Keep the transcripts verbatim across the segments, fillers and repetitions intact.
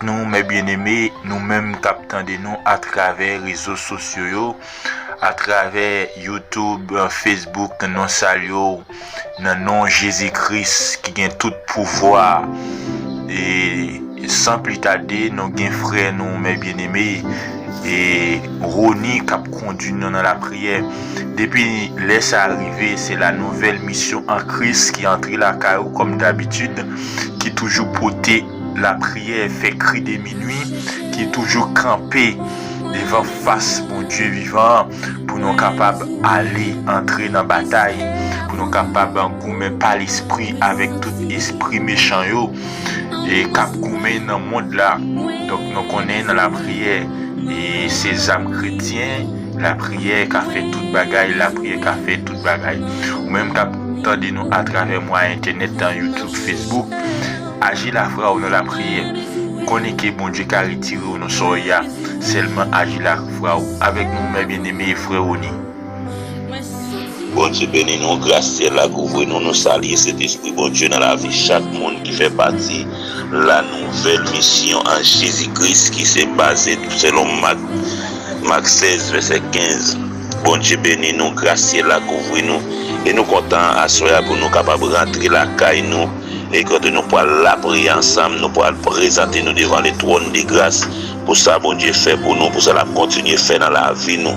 nou, mè byeneme, nou menm k ap tande nou atravè rezo sosyo yo, atravè YouTube, Facebook, nou salye w nan non Jezi Kris ki gen tout pouvwa. E san pli tade, nou gen frè nou, mè byeneme, e Rony k ap kondui nou nan lapriyè. Depi lè sa a rive, se la nouvèl misyon an Kris ki antre lakay ou kòm dabitid, ki toujou pote lapriyè, fè kri de minui, ki toujou kanpe devan fas Bondye vivan an, pou nou kapab ale antre nan batay, pou nou kapab goumen pa lespri avèk tout espri mechan yo, e k ap goumen nan mond la. Donk, nou konnen nan lapriyè, e se zam kretyen, lapriyè ka fè tout bagay, lapriyè ka fè tout bagay. Ou menm k ap tande nou atravè mwayen entènèt, nan YouTube, Facebook, aji lafwa w nan lapriyè. Konnen ke Bondye ka retire w nan sa w ye a. Sèlman aji lafwa w. Avèk nou, mè byeneme, frè Rony. Bondye beni nou, gras syèl la kouvri nou. Nou salye Sentespri Bondye nan lavi chak moun ki fè pati la nouvèl misyon an Jezi Kris ki se baze selon Mak, Mak sèz, vèsè kenz. Bondye beni nou, gras syèl la kouvri nou. E nou kontan aswè a pou nou kapab rantre lakay nou. E kote nou pral lapriyè ansanm, nou pral prezante nou devan le trône de grâce pou sa Bondye fè pou nou, pou sa l ap kontinye fè nan lavi nou.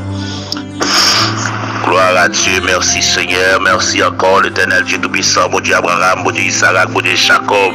Gloire à Dieu, merci Seigneur, merci encore l'Éternel Dieu Tout-Puissant, Bondye Abraham, Bondye Isaac, Bondye Jacob,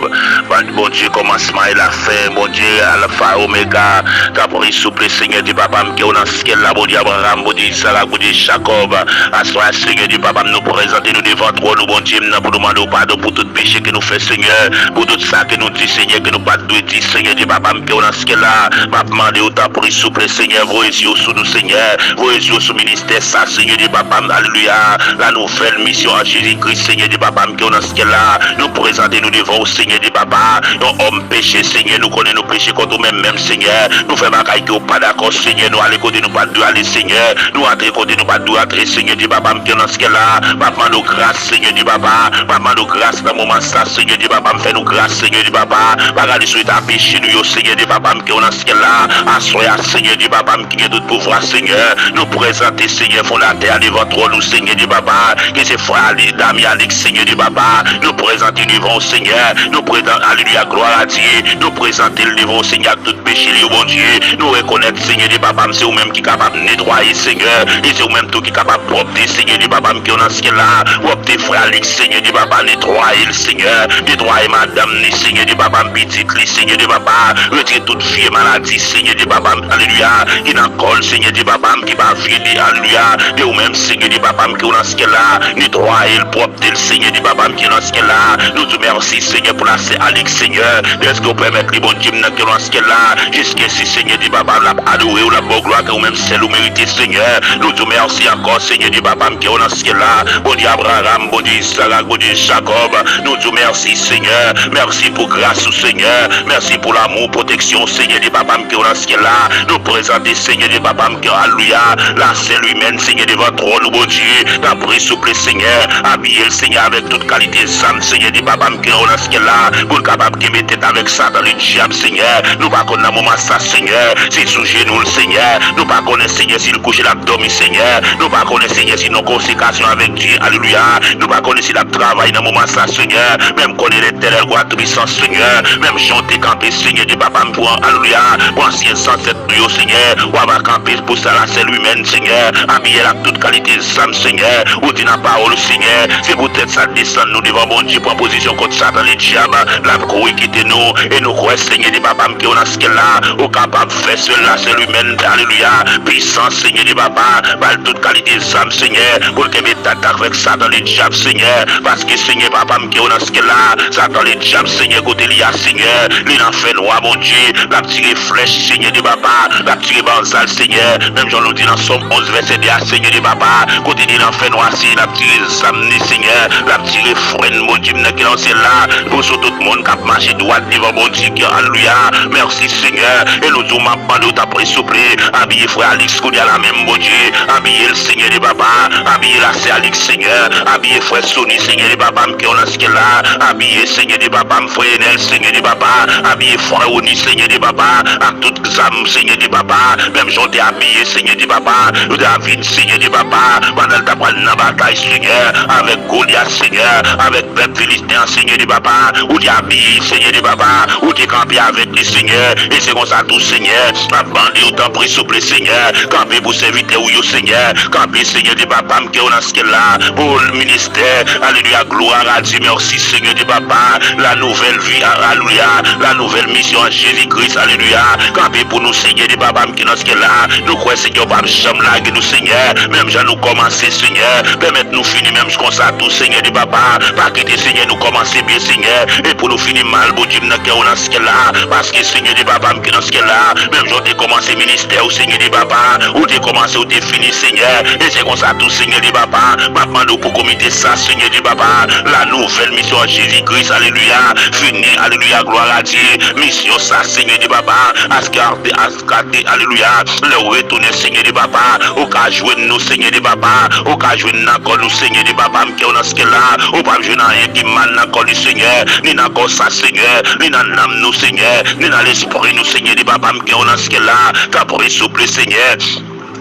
Bondye kòmansman e lafen, Bondye Alfa Omega, tanpri souple Senyè Dye Papa m ke w nan syèl la, Bondye Abraham, Bondye Isaac, Bondye Jacob, aswè a Senyè Dye Papa m nou prezante nou devan twòn ou Bondye m nan pou nou mande w padon pou tout peche ke nou fè Senyè, pou tout sa ke nou di Senyè ke nou pa t dwe di Senyè Dye Papa m ke w nan syèl la, m ap mande w tanpri souple Senyè voye zye w sou nou Senyè, voye zye w sou ministè sa Senyè Dye Papa m, alelouya, la nouvèl misyon an Jezi Kris Senyè Dye Papa m ke w nan syèl la, nou prezante nou devan w Senyè Dye Papa, yon òm peche Senyè, nou konnen nou peche kont ou menm menm Senyè, nou fè bagay ke w pa dakò Senyè, nou ale kote nou pa t dwe ale Senyè, nou antre kote nou pa t dwe antre Senyè Dye Papa m ke w nan syèl la, m ap mande w gras Senyè Dye Papa, m ap mande w gras nan moman sa Senyè Dye Papa m, fè nou gras Senyè Dye Papa, pa gade sou eta peche nou yo Senyè Dye Papa m ke w nan syèl la, aswè a Senyè Dye Papa m ki gen tout pouvwa Senyè, nou prezante Senyè fondatè a devan twòn ou Senyè Dye Papa, ke se frè Damian Alix Senyè Dye Papa, nou prezante devan w Senyè, nou prezante, alelouya, glwa a Dye, nou prezante l devan w Senyè ak tout peche li yo, Bondye. Nou rekonèt, Senyè Dye Papa m, se ou menm ki kapab netwaye, Senyè. E se ou menm tou ki kapab pwòpte, Senyè Dye Papa m, ki w nan syèl la. Pwòpte frè Alix, Senyè Dye Papa, netwaye l, Senyè. Netwaye madanm ni, Senyè Dye Papa m, pitit li, Senyè Dye Papa. Retire tout vye maladi, Senyè Dye Papa m, alelouya, ki nan kò l, Senyè Dye Papa m, ki pa vye li, alelouya. E ou menm, Senyè Dye Papa m, ki w nan syèl la, netwaye l, pwòpte l, Senyè Dye Papa m, ki w nan syèl la. Nou di w mèsi, Senyè, pou la sè Alix, Senyè. Dèske w pèmèt li, Bondye m nan, ki w nan syèl la, jiskensi, Senyè Dye Papa m, l ap adore w, l ap ba w glwa ke ou menm sèl ou merite, Senyè. Nou di w mèsi ankò, Senyè Dye Papa m, ki w nan syèl la. Bondye Abraram, Bondye Izarak, Bondye Jakòb. Nou di w mèsi, Senyè. Mèsi pou gras ou, Senyè. Mèsi pou lanmou, pwoteksyon, Senyè Dye Papa m, ki w nan syèl la. Nou prezante, Senyè Dye Papa m, ki, alelouya, la sèl imèn, Senyè, devan twòn ou, Bondye. Tanpri, souple, Senyè, abiye l, Senyè, avèk tout kalite zam, Senyè Dye Papa m, ki w nan syèl la, pou l kapab kenbe tèt avèk Satan, ledyab, Senyè. Nou pa konn nan moman sa, Senyè, si l sou jenou l, Senyè. Nou pa konnen, Senyè, si l kouche, l ap dòmi, Senyè. Nou pa konnen, Senyè, si l nan konsekrasyon avèk Dye, alelouya. Nou pa konnen si l ap travay nan moman sa, Senyè. Men m konnen Letènèl, gwa twisans, Senyè. Menm jan w te kanpe, Senyè Dye Papa m, pou, alelouya, pou ansyen zansèt nou yo, Senyè. W ap kanpe pou sa, la sèl imèn, Senyè. Abiye l ak tout kalite zam, Senyè. Ou di nan pawòl ou, Senyè, se poutèt sa desann nou devan Bondye, pran pozisyon kont Satan, ledyab, l ap kouri kite nou. E nou kwè, Senyè Dye Papa m, ke w nan syèl la, ou kapab fè sèl la sèl imèn, alelouya, pwisans, Senyè Dye Papa, ba l tout kalite zam, Senyè, pou l kenbe tèt avèk Satan, ledyab, Senyè, paske, Senyè Papa m, ke w nan syèl la, Satan, ledyab, Senyè, kote li a, Senyè, li nan fènwa, Bondye, l ap tire flèch, Senyè Dye Papa, l ap tire banzal, Senyè, menm jan nou di nan Sòm onz, vèsè de a, Senyè Dye Papa, a, kote li nan fènwa, Senyè, l ap tire zam li, Senyè, l ap tire fren, Bondye m nan ki nan syèl la, pou sou tout moun k ap mache dwat devan Bondye ki, alelouya. Mèsi, Senyè. E nou di w, m ap mande w, tanpri, souple, abiye frè Alix kounye a la menm, Bondye, abiye l, Senyè de papa, abiye la sè Alix, Senyè, abiye frè Sony, Senyè de papa, m kè w nan syèl la, abiye, Senyè de papa, m frè Enèl, Senyè de papa, abiye frè Rony, Senyè de papa, ak tout zam, Senyè de papa, menm jan w te abiye, Senyè de papa, David, Senyè de papa, pandan l t ap pral nan batay, Senyè, avèk Golyat, Senyè, avèk pèp Filisten an, Senyè de papa, ou te abiye, Senyè de papa, ou te kanpe avèk li, Senyè, e se konsa tou, Senyè, m ap mande w, tanpri, souple, Senyè, kanpe pou sèvitè ou yo, Senyè, kanpe, Senyè de papa, m kè w nan syèl la, pou ministè, alelouya, glwa a Dye, mèsi, Senyè de papa, la nouvèl vi, alelouya, la nouvèl misyon an Jezi Kris, alelouya, kanpe pou nou, Senyè de papa, m ki nan syèl la, nou kwè, Senyè, w p ap janm lage nou, Senyè, menm jan nou kòmanse, Senyè, pèmèt nou fini menm konsa tou, Senyè de papa, pa kite, Senyè, nou kòmanse byen, Senyè, e pou nou fini mal, Bondye m nan kè w nan syèl la, paske, Senyè de papa, m ki nan syèl la, menm jan w te kòmanse ministè ou, Senyè de papa, ou te kòmanse, ou te fini, Senyè, e se konsa tou, Senyè de papa, m ap mande w pou komite sa, Senyè de papa, la nouvèl misyon an Jezi Kris, alelouya, fini, alelouya, glwa a Dye, misyon sa, Senyè de papa, aske, aske, alelouya, lè w retounen, Senyè de papa, ou ka jwenn nou, Senyè de papa, ou ka jwenn nan kò nou, Senyè de papa, m kè w nan syèl la, ou p ap jwenn anyen ki mal nan kò nou, Senyè, ni nan kò sa, Senyè, ni nan nanm nou, Senyè, ni nan lespri nou, Senyè de papa, m kè w nan syèl la, tanpri, souple, Senyè.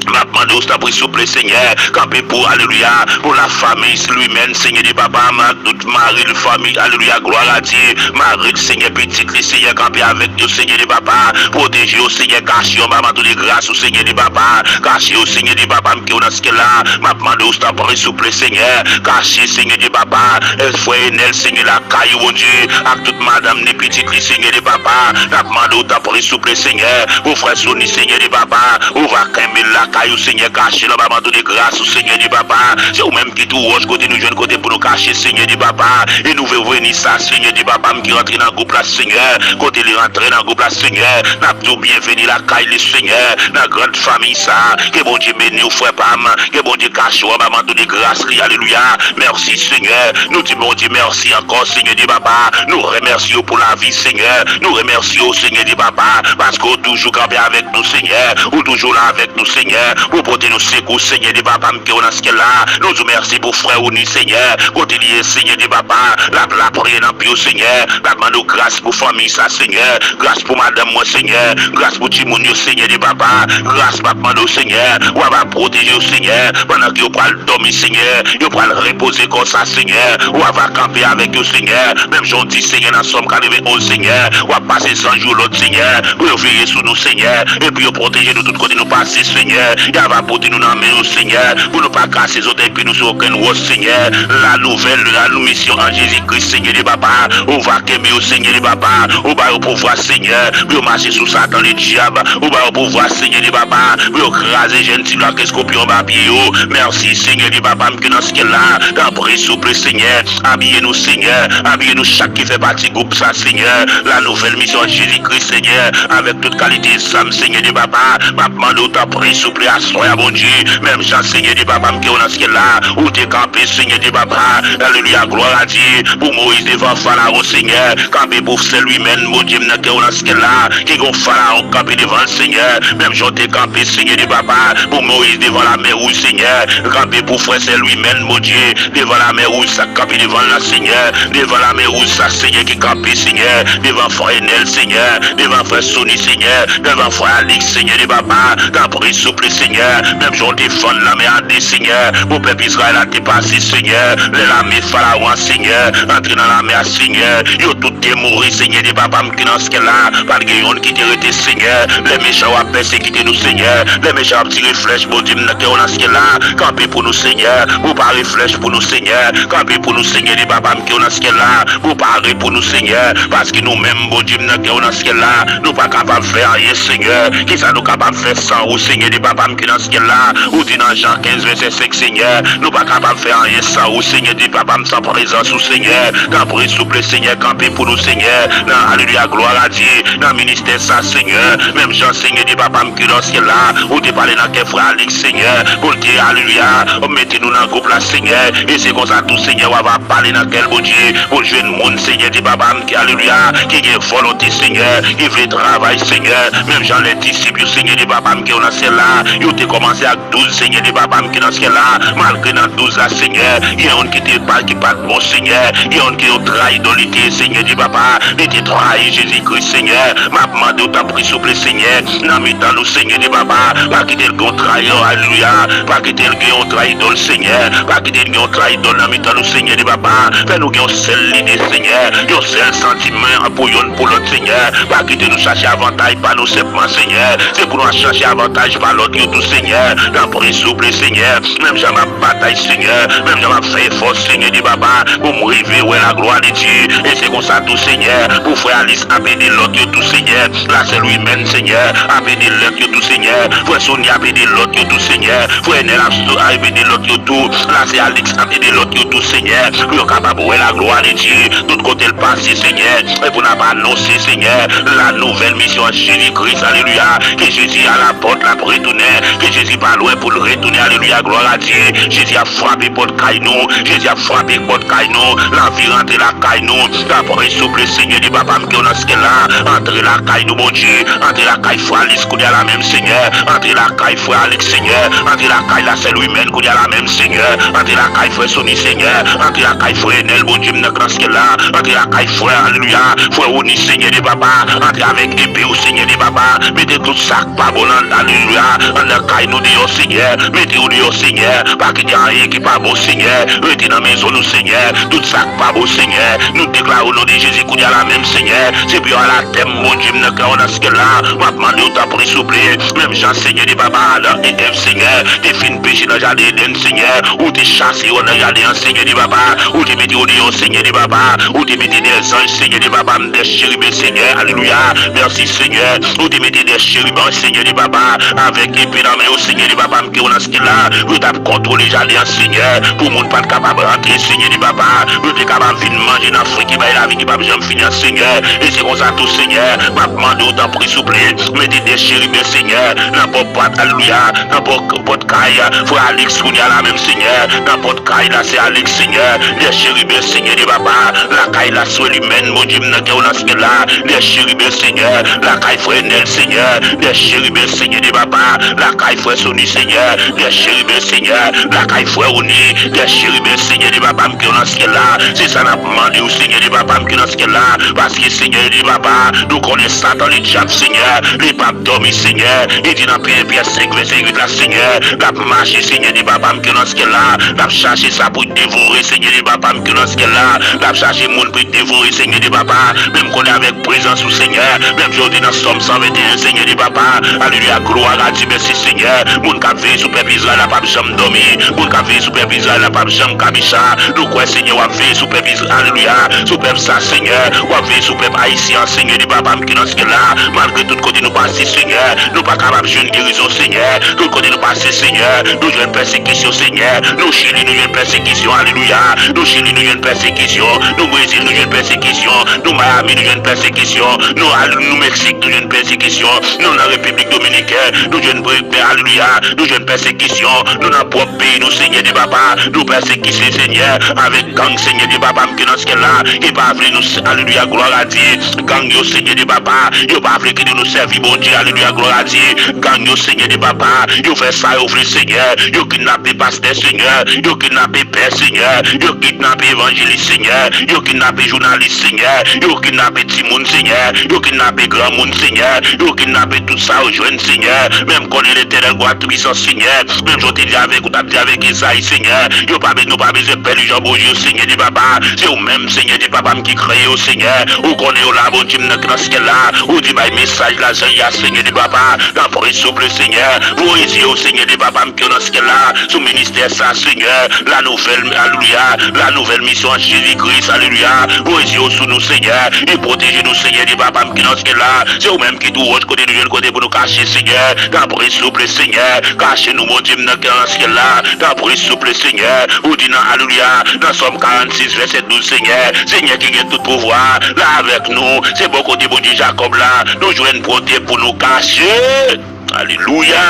M ap mande w, tanpri, souple, Senyè, kanpe pou, alelouya, pou la famille Louis Mène, Senyè de papa, m ak tout mari l, fanmi, alelouya, glwa a Dye, mari l, Senyè, pitit li, Senyè, kanpe avèk yo, Senyè de papa, pwoteje yo, Senyè, kache yo anba manto de gras ou, Senyè de papa, kache yo, Senyè de papa, m kè w nan syèl la, m ap mande w, tanpri, souple, Senyè, kache, Senyè de papa, frè Enèl, Senyè, lakay ou, Bondye, ak tout madanm ni pitit li, Senyè de papa, n ap mande w, tanpri, souple, Senyè, pou frè Sony, Senyè de papa, ou va kenbe l lakay ou, Senyè, kache l anba manto de gras ou, Senyè de papa. Se ou menm ki tou wòch kote nou jwenn kote pou nou kache, Senyè de papa. E nou vle veni sa, Senyè de papa, m ki rantre nan gwoup la, Senyè. Kote li rantre nan gwoup la, Senyè, n ap di w byenveni lakay li, Senyè, nan gran fanmi sa. Ke Bondye beni w, frè pa m. Ke Bondye kache w anba manto de gras li. Alelouya. Mèsi, Senyè. Nou di Bondye mèsi ankò, Senyè de papa. Nou remèsye w pou lavi, Senyè. Nou remèsye w, Senyè de papa, paske w toujou kanpe avèk nou, Senyè. Ou toujou la avèk nou, Senyè, pou pote nou sekou, Senyè de papa, m kè w nan syèl la. Nou di w mèsi pou frè ou ni, Senyè, kote li ye, Senyè de papa, l ap lapriyè nan pye w, Senyè, l ap mande w gras pou fanmi sa, Senyè, gras pou madanm mwen, Senyè, gras pou timoun yo, Senyè de papa, gras m ap mande w, Senyè, w ap pwoteje yo, Senyè, pandan ke yo pral dòmi, Senyè, yo pral repoze kò sa, Senyè, w ap kanpe avèk yo, Senyè, menm jan w di, Senyè, nan Sòm katrevenn onz, Senyè, w ap pase zanj ou lòd, Senyè, pou yo veye sou nou, Senyè, epi yo pwoteje nou tout kote nou pase, Senyè. Y ava pote nou nan men yo, Senyè, pou nou pa kase zòtèy pye nou sou okenn wòch, Senyè. La nouvèl de la misyon an Jezi Kris, Senyè de papa. Ou va kenbe yo, Senyè de papa. Ou ba yo pouvwa, Senyè, pou yo mache sou Satan ledyab. Ou ba yo pouvwa, Senyè de papa, pou yo kraze jèn ti lwa ke eskopyon anba pye yo. Mèsi, Senyè de papa, m ki nan syèl la. Tanpri, souple, Senyè. Abiye nou, Senyè. Abiye nou chak ki fè pati gwoup sa, Senyè. La nouvèl misyon Jezi Kris, Senyè. Avèk tout kalite zam, Senyè de papa. M ap mande w, tanpri, souple, aswè a, Bondye. Menm jan, Senyè de papa, m ke w nan syèl la. Ou te kanpe, Senyè de papa. Alelouya, glwa a Dye. Pou Moyiz devan Farawon, Senyè. Kanpe pou sèl limèn, Bondye m nan ke w nan syèl la. Ki gon Farawon k kanpe devan l, Senyè. Menm jan w te kanpe, Senyè de papa. Pou Moyiz devan lamè wouj, Senyè. Kanpe pou frè sè Louis Mèn, Bondye, devan lamè wouj sa k kanpe devan l la, Senyè. Devan lamè wouj sa, Senyè, ki kanpe, Senyè. Devan frè Enèl, Senyè. Devan frè Sony, Senyè. Devan frè Alix, Senyè, de papa. Tanpri, souple, Senyè. Menm jan w te fann lanmè a de, Senyè. Pou pèp Izrayèl la te pase, Senyè. Lè lame Farawon an, Senyè, antre nan lame a, Senyè. Yo tout te mouri, Senyè, de papa m ki nan syèl la. Pa t gen youn ki te rete, Senyè. Lè mechan yo ap pèsekite nou, Senyè. Lè mechan yo ap tire flèch, Bondye m nan ke w nan syèl la. Kanpe pou nou, Senyè. Pou pare flèch pou nou, Senyè. Kanpe pou nou, Senyè, de papa m ke w nan syèl la. Pou pare pou nou, Senyè. Paske nou menm, Bondye m nan ke w nan syèl la, nou pa kapab fè anyen, Senyè. Kisa nou kapab fè san ou, Senyè, de papa? Papa m ki nan syèl la, ou di nan Jan kenz, vèsè senk, Senyè, nou pa kapab fè anyen san ou, Senyè, di Papa m, san prezans ou, Senyè. Tanpri, souple, Senyè, kanpe pou nou, Senyè. Nan, aleluya, glwa a Dye, nan ministè sa, Senyè. Menm jan, Senyè, di Papa m ki nan syèl la, ou te pale nan kè frè Alex, Senyè, pou l te, aleluya, mete nou nan gwoup la, Senyè. E se konsa tou, Senyè, w ava pale nan kè l, Bondye, pou l jwenn moun, Senyè, di Papa m ki, aleluya, ki gen volonte, Senyè, ki vle travay, Senyè. Menm jan lè disip yo, Senyè, di Papa m ki nan syèl la, yo te kòmanse ak douz, Senyè, di Papa m ki nan syèl la. Malgre nan douz la, Senyè, gen youn ki te pa, ki pa t bon, Senyè. Gen youn ki yon trayidò li te ye, Senyè, di Papa. Li te trayi Jezi Kris, Senyè. M ap mande w, tanpri, souple, Senyè, nan mitan nou, Senyè, di Papa. Pa kite l gen yon trayidò, aleluya. Pa kite l gen yon trayidò, Senyè. Pa kite l gen yon trayidò nan mitan nou, Senyè, di Papa. Fè nou gen yon sèl lide, Senyè. Yon sèl santiman pou youn pou lòt, Senyè. Pa kite nou chache avantaj pa nou senpman, Senyè. Se pou nou al chache avantaj pa lòt yo tou, Senyè. Tanpri, souple, Senyè. Menm jan m ap batay, Senyè. Menm jan m ap fè efò, Senyè, di Papa, pou m rive wè laglwa de Dye. E se konsa tou, Senyè, pou frè Alex ap ede lòt yo tou, Senyè. Lasè Lwimèn, Senyè, ap ede lòt yo tou, Senyè. Frè Sony ap ede lòt yo tou, Senyè. Frè Enèl ap, ap ede lòt yo tou. Lasè Alex ap ede lòt yo tou, Senyè. Pou yo kapab wè laglwa de Dye tout kote l pase, Senyè. E pou n ap anonse, Senyè, la nouvèl misyon an Jezi Kris, aleluya. Ke Jezi a la pòt, l ap retounen. Ke Jezi pa lwen pou l retounen, aleluya, glwa a Dye. Jezi ap frape pòt kay nou. Jezi ap frape pòt kay nou. Lavi rantre lakay nou. Tanpri, souple, Senyè, di Papa m ki nan syèl la. Antre lakay nou, Bondye. Antre lakay frè Alex, kounye a la menm, Senyè. Antre lakay frè Alex, Senyè. Antre lakay lasè Lwimèn, kounye a la menm, Senyè. Antre lakay frè Sony, Senyè. Antre lakay frè Enèl, Bondye m nan syèl la. Antre lakay frè, aleluya, frè Rony, Senyè, di Papa. Antre avèk epe w, Senyè, di Papa. Mete tout sa k pa bon nan, aleluya, anndan kay nou deyò, Senyè. Mete yo deyò, Senyè. Pa kite anyen ki pa bon, Senyè, rete nan mezon nou, Senyè. Tout sa k pa bon, Senyè, nou deklare o non de Jezi kounye a la menm, Senyè. Se pou yo al atè m, Bondye m nan syèl la. M ap mande w, tanpri, souple. Menm jan, Senyè, di Papa, Adan e Èv, Senyè, te fin peche nan jaden Edenn, Senyè. Ou te chase yo nan jaden an, Senyè, di Papa. Ou te mete yo deyò, Senyè, di Papa. Ou te mete dè zanj, Senyè, di Papa, m dè cheriben, Senyè. Aleluya. Mèsi, Senyè. Ou te mete dè cheriben, Senyè, di Papa, avèk epe nan men yo, Senyè, di Papa, m ke w nan syèl la. Yo t ap kontwole jaden an, Senyè, pou moun pa t kapab rantre, Senyè, di Papa. Yo te kapab vin manje nan fwi ki bay lavi ki p ap janm fini an, Senyè. E se konsa tou, Senyè, m ap mande w, tanpri, souple, mete dè cheriben, Senyè, nan pòt, aleluya, nan pòt, pòt kay frè Alex kounye a la menm, Senyè, nan pòt kay lasè Alex, Senyè, dè cheriben, Senyè, di Papa, lakay lasè Lwimèn, Bondye m nan syèl la, dè cheriben, Senyè, lakay frè Enèl, Senyè, dè cheriben, Senyè, di Papa, lakay frè Sony, Senyè, dè cheriben, Senyè, lakay frè Rony, dè cheriben, Senyè, di Papa m ki nan syèl la. Se sa n ap mande w, Senyè, di Papa m ki nan syèl la, paske, Senyè, di Papa, nou konnen Satan, ledyab, Senyè, li p ap dòmi, Senyè. Li di nan Pyè, Pyè senk, vèsè uit la, Senyè, l ap mache, Senyè, di Papa m ki nan syèl la, l ap chache sa pou l devore, Senyè, di Papa m ki nan syèl la, l ap chache moun pou l devore, Senyè, di Papa. Men m konnen avèk prezans ou, Senyè, menm jan w di nan Sòm san venteyen, Senyè, di Papa, aleluya, glwa a Dye, mèsi, Senyè. Moun k ap veye sou pèp Izrayèl la p ap janm dòmi. Moun k ap veye sou pèp Izrayèl la p ap janm kabicha. Nou kwè, Senyè, w ap veye sou pèp Izrayèl, aleluya, sou pèp sa, Senyè. W ap veye sou pèp ayisyen an, Senyè, di Papa m ki nan syèl la. Malgre tout kote nou pase, Senyè, nou pa kapab jwenn gerizon, Senyè. Tout kote nou pase, Senyè, nou jwenn pèsekisyon, Senyè. Nou Chili, nou jwenn pèsekisyon, aleluya. Nou Chili, nou jwenn pèsekisyon. Nou Brezil, nou jwenn pèsekisyon. Nou Miami, nou jwenn pèsekisyon. Nou al, nou Meksik, nou jwenn pèsekisyon. Nou nan Repiblik Dominikèn, nou jwenn, aleluya, nou jwenn pèsekisyon. Nou nan pwòp peyi nou, Senyè, di Papa, nou pèsekisyon, Senyè, avèk gang, Senyè, di Papa m ki nan syèl la, ki pa vle nou, aleluya, glwa a Dye. Gang yo, Senyè, di Papa, yo pa vle kite nou sèvi Bondye, aleluya, glwa a Dye. Gang yo, Senyè, di Papa, yo fè sa yo vle, Senyè. Yo kidnape pastè, Senyè. Yo kidnape pè, Senyè. Yo kidnape evanjelis, Senyè. Yo kidnape jounalis, Senyè. Yo kidnape timoun, Senyè. Yo kidnape granmoun, Senyè. Yo kidnape tout sa yo jwenn, Senyè. Men m konnen Letènèl, Gad Toupisan, Senyè. Menm jan w te di avèk, ou t ap di avèk Ezayi, Senyè. Yo pa, nou pa bezwen pè li jan Bondye yo, Senyè, di Papa. Se ou menm, Senyè, di Papa m ki kreye yo, Senyè. Ou konnen yo la, Bondye m nan ki nan syèl la. Ou di bay mesaj la, Senyè, Senyè, di Papa. Tanpri, souple, Senyè. Voye zye w, Senyè, di Papa m ki nan syèl la. Sou ministè sa, Senyè. La nouvèl, aleluya. La nouvèl misyon an Jezi Kris, aleluya. Voye zye w sou nou, Senyè. E pwoteje nou, Senyè, di Papa m ki nan syèl la. Se ou menm ki tou wòch kote nou jwenn kote pou nou kache, Senyè. Tanpri, Souple, Senyè, kache nou, Bondye m, nan kè an syèl la. Tanpri, souple, Senyè, ou di nan, alelouya, nan Sòm karannsis, vèsè douz, Senyè, Senyè ki gen tout pouvwa, la avèk nou. Se bò kote Bondye Jakòb la, nou jwenn kote pou nou kache. Alelouya.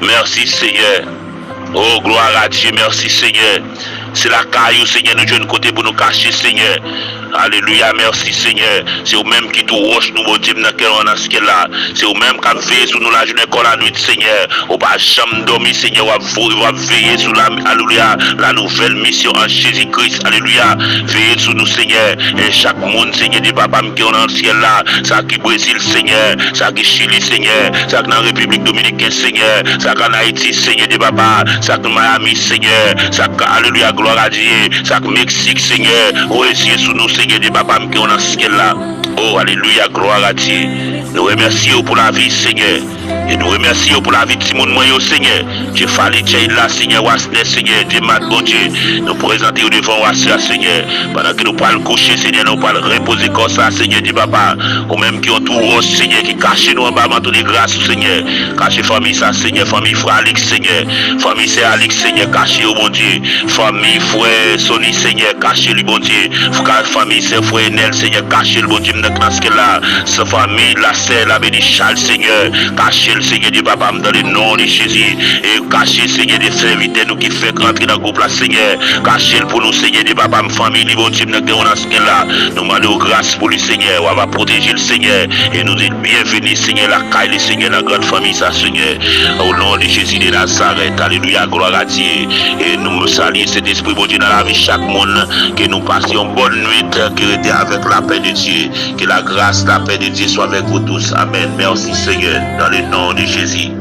Mèsi, Senyè. Oh, gloire à Dieu, mèsi, Senyè. Se lakay ou, Senyè, nou jwenn kote pou nou kache, Senyè. Alelouya, mèsi, Senyè. Se ou menm ki tou wòch nou, Bondye m, nan kè an syèl la. Se ou menm k ap veye sou nou lajounen kon lannuit, Senyè. Ou pa janm dòmi, Senyè. W ap vo-, w ap veye sou la, alelouya, la nouvèl misyon an Jezi Kris. Alelouya. Veye sou nou, Senyè. E chak moun, Senyè, de papa m ki an syèl la. Sa ki Brezil, Senyè. Sa ki Chili, Senyè. Sa k nan Repiblik Dominiken, Senyè. Sa k an Ayiti, Senyè, de papa. Sa k Miami, Senyè. Sa k, alelouya, gloire à Dieu. Sa k Meksik, Senyè. Voye zye sou nou, Senyè, de papa m ki an syèl la. Oh, alelouya, gloire à Dieu. Nou remèsye w pou lavi, Senyè. E nou remèsye w pou lavi timoun mwen yo, Senyè. Dye Fali Tchèy la, Senyè, Wasnè, Senyè, Dye Mat, Bondye. Nou prezante yo devan w aswè a, Senyè. Pandan ke nou pral kouche, Senyè, nou pral repoze kò sa, Senyè, Dye papa. Ou menm ki yon tou wòch, Senyè, ki kache nou anba manto de gras ou, Senyè. Kache fanmi sa, Senyè, fanmi frè Alix, Senyè. Fanmi sè Alix, Senyè, kache yo, Bondye. Fanmi frè Sony, Senyè, kache li, Bondye. Fka-, fanmi sè frè Enèl, Senyè, kache l, Bondye m, nan klas ke la. San fanmi la sè la beni Chal, Senyè, kache l, Senyè, de papa m, dans le nom de Jésus. E kache, Senyè, de sèvitè nou ki fèk rantre nan gwoup la, Senyè. Kache l pou nou, Senyè, de papa m, fanmi li, Bondye m, nan kè an syèl la. Nou mande w gras pou li, Senyè. W ap pwoteje l, Senyè. E nou di l byenveni, Senyè, lakay li, Senyè, nan gran fanmi sa, Senyè. Au nom de Jésus de Nazareth. Alelouya, gloire à Dieu. E nou salye Sentespri Bondye nan lavi chak moun. Ke nou pase yon bòn nwit. Ke rete avèk lapè de Dye. Que la grâce, la paix de Dieu soit avec vous tous. Amen. Merci, Seigneur. Dans le nom de Jésus.